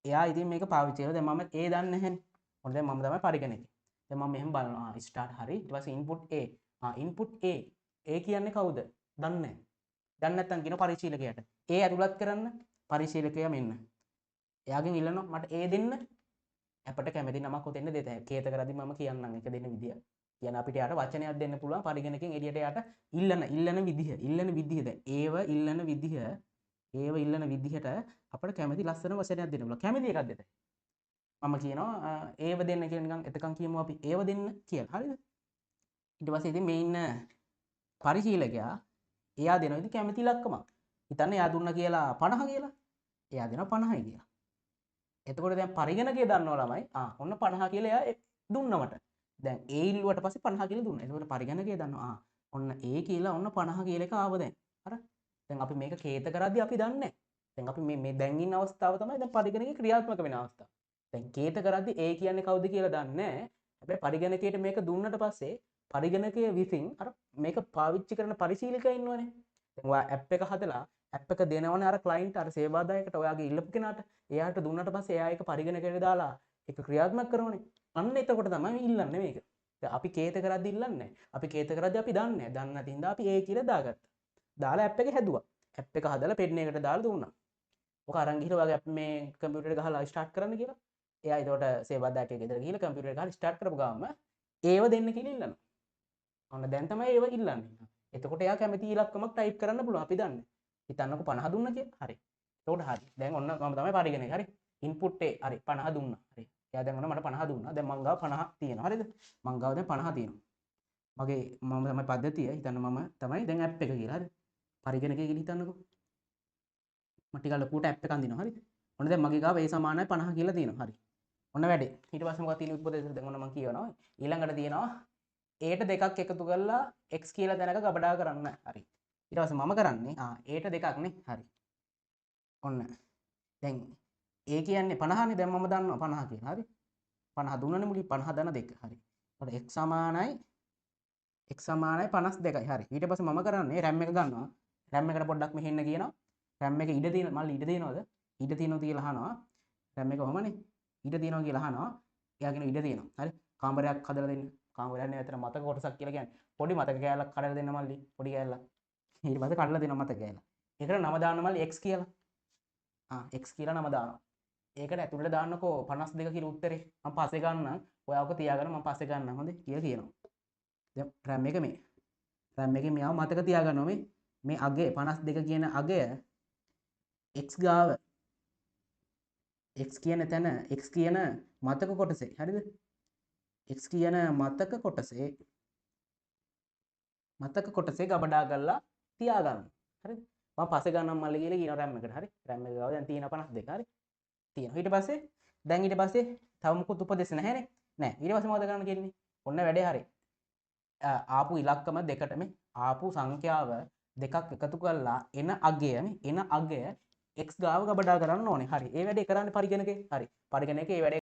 එයා ඉතින් මේක පාවිච්චි කරලා දැන් මම A දන්නේ නැහැනේ. ඔන්න දැන් මම තමයි පරිගණකේ. දැන් මම මෙහෙම බලනවා. ආ ස්ටාර්ට් හරි. ඊට පස්සේ ඉන්පුට් A. ආ ඉන්පුට් A. A කියන්නේ කවුද? දන්නේ නැහැ. දන්නේ නැත්නම් කියන පරිශීලකයාට. A ඇතුළත් කරන්න පරිශීලකයා මෙන්න. එයාගෙන් ඉල්ලනවා මට A දෙන්න. අපට කැමති නමක් ඔතෙන් දෙත හැකියි. කේත කරද්දි මම කියන්නම් එක දෙන්න විදිය. කියන අපිට යාට වචනයක් දෙන්න පුළුවන් පරිගණකෙන් එළියට යාට ඉල්ලන ඉල්ලන විදිහ ඉල්ලන විදිහ දැන් ඒව ඉල්ලන විදිහ ඒව ඉල්ලන විදිහට අපට කැමති ලස්සන වචනයක් දෙන්න පුළුවන්. කැමති එකක් දෙත. මම කියනවා ඒව දෙන්න කියලා නිකන් එතකන් කියමු අපි ඒව දෙන්න කියලා. හරිද? ඊට පස්සේ ඉතින් මේ ඉන්න පරිශීලකයා එයා දෙනවා ඉතින් කැමති ඉලක්කමක්. හිතන්න එයා දුන්නා කියලා 50 කියලා. එයා දෙනවා 50යි කියලා. එතකොට දැන් පරිගණකය දන්නවා ළමයි. ආ ඔන්න 50 කියලා එයා දුන්නා මට. දැන් ඒ ඉල්ලුවට පස්සේ 50 කියලා දුන්නා. එතකොට පරිගණකය දන්නවා. ආ ඔන්න ඒ කියලා ඔන්න 50 කියලා එක ආව දැන්. අර දැන් අපි මේක කේත කරද්දී අපි දන්නේ නැහැ. දැන් අපි මේ මේ දැන් ඉන්න අවස්ථාව තමයි දැන් පරිගණකේ ක්‍රියාත්මක වෙන අවස්ථාව. දැන් කේත කරද්දී ඒ කියන්නේ කවුද කියලා දන්නේ නැහැ. හැබැයි පරිගණකයට මේක දුන්නට පස්සේ පරිගණකය විසින් අර මේක පාවිච්චි කරන පරිශීලකයා ඉන්නවනේ. දැන් ඔයා ඇප් එක හදලා ඇප් එක දෙනවනේ අර ක්ලයන්ට් අර සේවාදායකට ඔයාගේ ඉල්ලපු කෙනාට. එයාට දුන්නට පස්සේ එයා ඒක පරිගණකයට දාලා ඒක ක්‍රියාත්මක කරනවනේ. අන්න එතකොට තමයි ඉල්ලන්නේ මේක. දැන් අපි කේත කරද්දී ඉල්ලන්නේ නැහැ. අපි කේත කරද්දී අපි දන්නේ නැහැ. දන්නේ නැති හින්දා අපි ඒ කියලා දාගත්තා. දාලා ඇප් එක හැදුවා. ඇප් එක හදලා පෙන් එකට දාලා දුන්නා. ඔක අරන් ගිහලා ඔයාගේ ඇප් මේ කම්පියුටර් එක ගහලා ස්ටාර්ට් කරන්න කියලා. එයා එතකොට සේවාදායකයෙක් ගෙදර ගිහලා කම්පියුටර් එක ගහලා ස්ටාර්ට් කරපු ගාම ඒව දෙන්න කියලා ඉල්ලනවා. ඔන්න දැන් තමයි ඒව ඉල්ලන්නේ. එතකොට එයා කැමති ඉලක්කමක් ටයිප් කරන්න පුළුවන්. අපි දන්නේ. හිතන්නකෝ 50 දුන්නා කියලා. හරි. එතකොට හරි. දැන් ඔන්න මම තමයි පරිගණකේ. හරි. ඉන්පුට් A හරි 50 දුන්නා. හරි. එයා දැන් ඔන්න මට 50 දුන්නා. දැන් මං ගාව 50 තියෙනවා. හරිද? මං ගාව දැන් 50 තියෙනවා. මගේ මම තමයි පද්ධතිය. හිතන්න මම තමයි දැන් ඇප් එක කියලා. හරි. පරිගණකේ කියලා හිතන්නකෝ. මම ටිකක් ලොකුට ඇප් එකක් අඳිනවා. හරිද? ඔන්න දැන් මගේ ගාව A සමානයි 50 කියලා තියෙනවා. හරි. ඔන්න වැඩේ. ඊට පස්සේ මොකක්ද තියෙන උපදේශ දැන් ඔන්න මං කියනවා. ඊළඟට තියෙනවා ඒට දෙකක් එකතු කරලා x කියලා තැනක ගබඩා කරන්න. හරි. ඊට පස්සේ මම කරන්නේ ආ ඒට දෙකක් නේ. හරි. ඔන්න. දැන් ඒ කියන්නේ 50 නේ. දැන් මම දන්නවා 50 කියලා. හරි. 50 දුන්නනේ මුලින් 50 ධන 2. හරි. එතකොට x සමානයි x සමානයි 52යි. හරි. ඊට පස්සේ මම කරන්නේ RAM එක ගන්නවා. RAM එකට පොඩ්ඩක් මෙහෙන්න කියනවා. RAM එක ඉඩ තියෙන මල්ලි ඉඩ තියෙනවද? ඉඩ තියෙනවද කියලා අහනවා. RAM එක කොහමනේ? ඉඩ තියෙනවද කියලා අහනවා. එයා කියන ඉඩ තියෙනවා. හරි. කාමරයක් හදලා දෙන්න. කාමරයක් නෙවෙයි අතන මතක කොටසක් කියලා කියන්නේ. පොඩි මතක කෑල්ලක් කඩලා දෙන්න මල්ලි. පොඩි කෑල්ලක්. ඊට පස්සේ කඩලා දෙනවා මතක කෑල්ල. ඒකට නම දාන්න මල්ලි x කියලා. ආ x කියලා නම දානවා. ඒකට ඇතුළට දාන්නකෝ 52 කියලා උත්තරේ. මම පස්සේ ගන්නම්. ඔයා ඔක තියාගන්න මම පස්සේ ගන්නම්. හොඳේ කියලා කියනවා. දැන් RAM එක මේ RAM එකේ මෙයාව මතක තියාගන්නවා මේ මේ අගය 52 කියන අගය x ගාව x කියන තැන x කියන මතක කොටසේ හරිද? x කියන මතක කොටසේ ගබඩා කරලා තියාගන්න. හරිද? මම පස්සේ ගන්නම් මල්ලි කියලා කියනවා RAM එකට. හරි? RAM එක ගාව දැන් තියෙනවා 52. හරි? තියෙනවා. ඊට පස්සේ දැන් ඊට පස්සේ තව මොකුත් උපදෙස් නැහැනේ. නෑ. ඊට පස්සේ මොකද කරන්න කියන්නේ? ඔන්න වැඩේ හරි. ආපු ඉලක්කම දෙකට මේ ආපු සංඛ්‍යාව දෙකක් එකතු කරලා එන අගය මේ එන අගය x ගාව ගබඩා කරන්න ඕනේ. හරි. ඒ වැඩේ කරන්නේ පරිගණකේ. හරි. පරිගණකේ ඒ වැඩේ